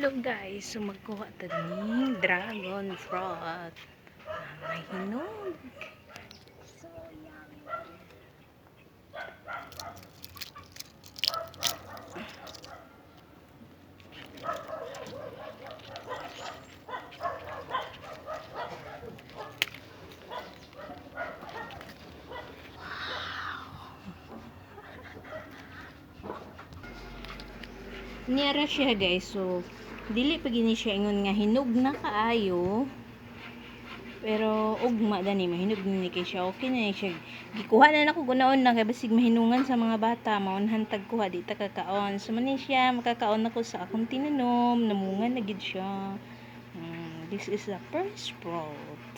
Hello guys, so magkuha ta ning dragon fruit. Ah, may hinog. So yummy. Niara siya, guys. So dili pa gini siya ingon nga hinog na kaayo. Pero ugma dani mahinog ni kay siya. Okay na ni siya. Gikuha na nako gunaon na kay basig mahinungan sa mga bata, maunhan tag kuha, di ta kakaon. So man ni siya, makakaon nako sa akong tinanom, namunga na gid siya. This is the first fruit.